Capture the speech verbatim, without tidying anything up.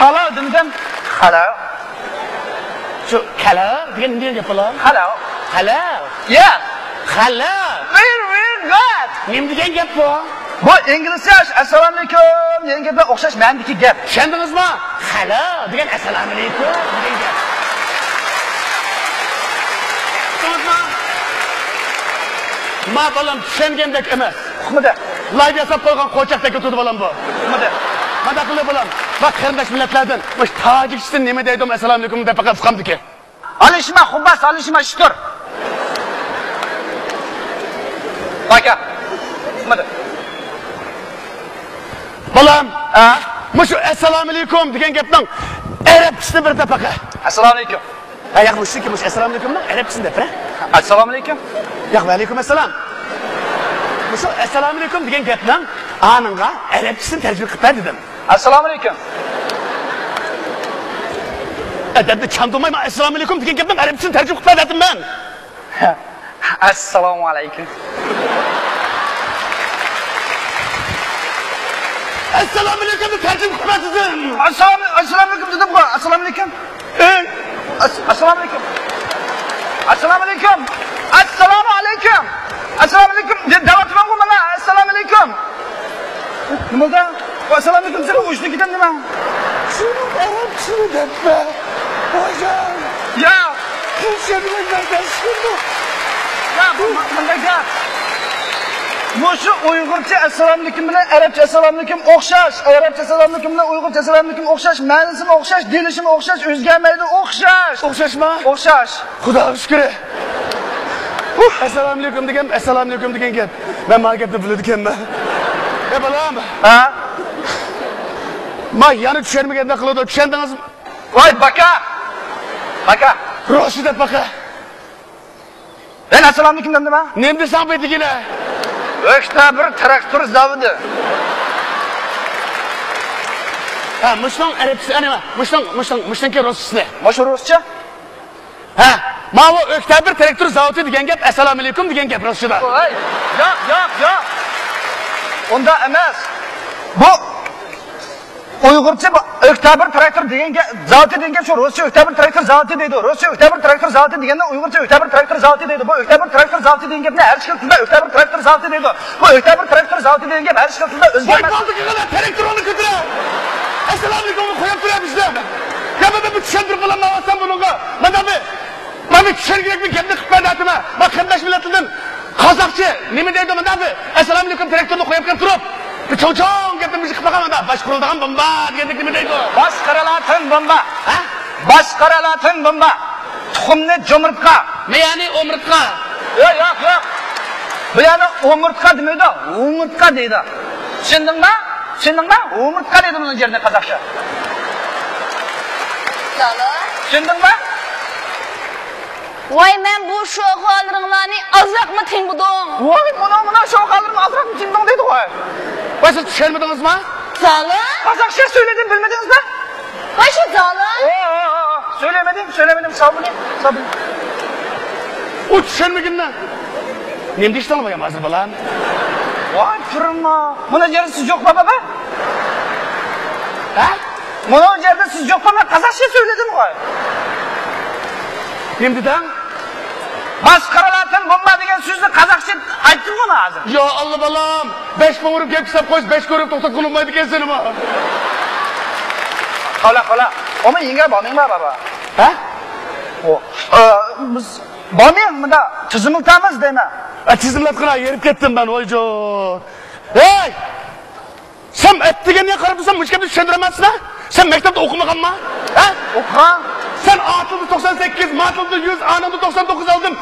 خالا دېمىدىم. خالا. شۇ خالا دېگەن نېمە دېگەن گەپ بۇلار؟ خالا. خالا. يا. خالا. Very, very good. نېمە دېگەن گەپ بۇ؟ بۇ ئىنگلىزچە ئەسسالامۇئەلەيكۇم دېگەن گەپكە ئوخشاش مەنىدىكى گەپ. چۈشەندىڭىزمۇ؟ خالا دېگەن ئەسسالامۇئەلەيكۇم دېگەن گەپ. چۈشەندىڭىزمۇ؟ ما بالام چۈشەنگەندەك ئەمەس. ئۇقمىدى. لايدا ياساپ قويغان قوچاقتەك تۇرىدۇ بالام بۇ. ئۇقمىدى. مانداق قىلدى بالام. باق قېرىنداش مىللەتلەردىن مۇشۇ تاجىكچىسى نېمە دەيدۇ ئەسسالامۇئەلەيكۇم دەپ پەقەت ئۇقامدىكى. ئالىشما خۇباس، ئالىشما شتۇر. باكا. ئۇقمىدى. بالام، ھە؟ مۇشۇ ئەسسالامۇئەلەيكۇم دېگەن گەپنىڭ ئەرەبچىسىنى بىر دەپ باقە. ئەسسالامۇئەلەيكۇم. ھە، ياق، مۇشۇنىڭكى، مۇشۇ ئەسسالامۇئەلەيكۇمنىڭ ئەرەبچىسىنى دەپ بەرە. ئەسسالامۇئەلەيكۇم. ياق، ۋەئەلەيكۇم ئەسسالام. مۇشۇ ئەسسالامۇئەلەيكۇم دېگەن گەپنىڭ ئانىڭغا ئەرەبچىسىنى تەرجىمە قىلىپ بەر دېدىم. ئەسسالامۇئەلەيكۇم. ئەدەپنى چاندۇرماي، مانا ئەسسالامۇئەلەيكۇم دېگەن گەپنىڭ ئەرەبچىسىنى تەرجىمە قىلىپ بەر دەتتىم مەن. ئەسسالامۇئەلەيكۇم. ئەسسالامۇئەلەيكۇمنى تەرجىمە قىلىپ بەر دېدىم. ئەسسالام-، ئەسسالامۇئەلەيكۇم دېدىمغۇ. ئەسسالامۇئەلەيكۇم. ئەس-، ئەسسالامۇئەلەيكۇم. ئەسسالامۇئەلەيكۇم. ئەسسالامۇئەلەيكۇم. ئەسسالامۇئەلەيكۇم دە-، دەۋاتىمەنغۇ مانا. ئەسسالامۇئەلەيكۇم. نېمە بولدى؟ ئەسسالامۇئەلەيكۇم، سەن ئۇچتىن كېتەم نېمە؟ شۇنىڭ ئەرەبچىسىنى دەپمە. ۋايجان. يا. تىنچ يەرلىك بەرداشلىقىمدۇ. يا، بۇ، بۇنداق گەپ. مۇشۇ ئۇيغۇرچە ئەسسالامۇئەلەيكۇم بىلەن ئەرەبچە ئەسسالامۇئەلەيكۇم ئوخشاش. ئەرەبچە ئەسسالامۇئەلەيكۇم بىلەن ئۇيغۇرچە ئەسسالامۇئەلەيكۇم ئوخشاش. مەنىسىمۇ ئوخشاش، دېيىلىشىمۇ ئوخشاش، ئۆزگەرمەيدۇ، ئوخشاش. ئوخشاشمۇ؟ ئوخشاش. خۇداغا شۈكرى. ئەسسالامۇئەلەيكۇم دېگەن، ئەسسالامۇئەلەيكۇم دېگەن گەپ. مەن ما گەپنى بىلىدىكەنمەن. ئە بالام. ھە؟ ما يەنە چۈشەنمىگەندەك قىلىدۇ، چۈشەندىڭىزمۇ؟ ۋاي باكا! باكا! روشى دەپ باقە. مەن ئەسسالامۇئەلەيكۇم دېدىم ھە؟ نېمە دېسەڭ بېتىگىلە؟ ئۆكتەبىر تىراكتور زاۋۇتى. ھە، مۇشۇنىڭ ئەرەبچىسى، ئەنە، مۇشۇنىڭ، مۇشۇنىڭ، مۇشۇنىڭكى رۇسچىسى. مۇشۇ رۇسچە؟ ھە، ماۋۇ ئۆكتەبىر تىراكتور زاۋۇتى دېگەن گەپ، ئەسسالامۇئەلەيكۇم دېگەن گەپ رۇسچىدا. ۋاي، ياق، ياق، ياق. ئۇنداق ئەمەس. بۇ ئۇيغۇرچە بۇ ئۆكتەبىر تىراكتور دېگەن گە-، زاۋۇتى دېگەن گەپ شۇ، رۇسچە ئۆكتەبىر تىراكتور زاۋۇتى دەيدۇ. رۇسچە ئۆكتەبىر تىراكتور زاۋۇتى دېگەننى ئۇيغۇرچە ئۆكتەبىر تىراكتور زاۋۇتى دەيدۇ. بۇ ئۆكتەبىر تىراكتور زاۋۇتى دېگەن گەپنى ھەر ئىككى تىلدا ئۆكتەبىر تىراكتور زاۋۇتى دەيدۇ. بۇ ئۆكتەبىر تىراكتور زاۋۇتى دېگەن گەپ ھەر ئىككى تىلدا ۋاي ئۆزگەرمەس. بالدىكىغىلە تىراكتورۇڭنى كۆتۈرە. ئەسسالامۇئەلەيكۇمنى قويۇپ تۇرە بىزدە. يا مانا بىر چۈشەندۈرۈپ بولالمايۋاتسام بۇنىڭغا. مانا بىر، مانا بىر چۈشەنگۈدەك بىر گەپنى قىلىپ بەردى ئاتىما. ما قېرىنداش مىللەتلىرىدىن. قازاقچە نېمە دەيدۇ مۇنداق بىر ئەسسالامۇئەلەيكۇم تىراكتورنى قويۇپ كەپ تۇرۇپ، بىر چوڭ چوڭ گەپنى بىر قىلىپ باققان مۇنداق باش قۇرۇلىدىغان بومبا دېگەندەك نېمە دەيدۇ؟ باش قىرىلاتىن بومبا. ھە؟ باش قىرىلاتىن بومبا. تۇخۇمنى جۇمۇرتقا. مىيەنى ئومۇرتقا. ياق، ياق، ياق. بۇ يەردە ئومۇرتقا دېمەيدۇ، ئومۇرتقا دەيدۇ. چۈشەندىڭما؟ چۈشەندىڭما؟ ئومۇرتقا دەيدۇ بۇنىڭ يېرىنى قازاقچە. چۈشەندىڭما؟ ۋاي، مەن بۇ شوخالىرىڭلارنى ئازراقمۇ تىڭبۇدۇڭ؟ ۋاي، مانا، مانا شوخالىرىمنى ئازراقمۇ تىڭبۇدۇڭ دەيدۇ ۋاي. ۋاي، سىز چۈشەنمىدىڭىزما؟ زالىم! قازاقچە سۆيلىدىم، بىلمىدىڭىزما؟ ۋاي، شۇ زالىم! ئو، ئو، ئو، ئو. سۆيلىمىدىم، سۆيلىمىدىم، سابۇنى، سابۇنى. ئۇ چۈشەنمىگىنىنى. نېمە دېيىشتىڭ ۋاي ھازىر بالام؟ ۋاي، تۇرما. مانا يەردە سىز يوق بابا. ھە؟ مانا يەردە سىز يوق بابا، قازاقچە سۆيلىدىم ۋاي. نېمە دېدىڭ؟ باش قىرىلاتىن بومبا دېگەن سۆزنى قازاقچە ئېيتتىمغۇ مەن ھازىر. يا ئاللا بالام، بەش مىڭ ئۇرۇپ گەپ قىلسام قويسا، بەش كۆرۈپ توختاپ قىلمايدىكەنسەنمۇ. خالا، خالا. ئۇمۇ يېڭى بامىڭ بار بابا. ھە؟ ئۇ، ئە، بىز بامىڭ مۇندا تىزىملىتامىز دەيمەن. ئە، تىزىملاتقىنا، ھېرىپ كەتتىم مەن، ۋايجان. ھەي! سەن ئەت دېگەننى قاراپ تۇرسام، مۇشۇ گەپنى چۈشەندۈرەلمەيسەن-ھە؟ سەن مەكتەپتە ئوقۇمىغانما؟ ھە؟ ئوقۇغان. سەن ئا تىلدا توقسان سەككىز، ما تىلدا يۈز، ئانىڭدا توقسان توققۇز ئالدىم.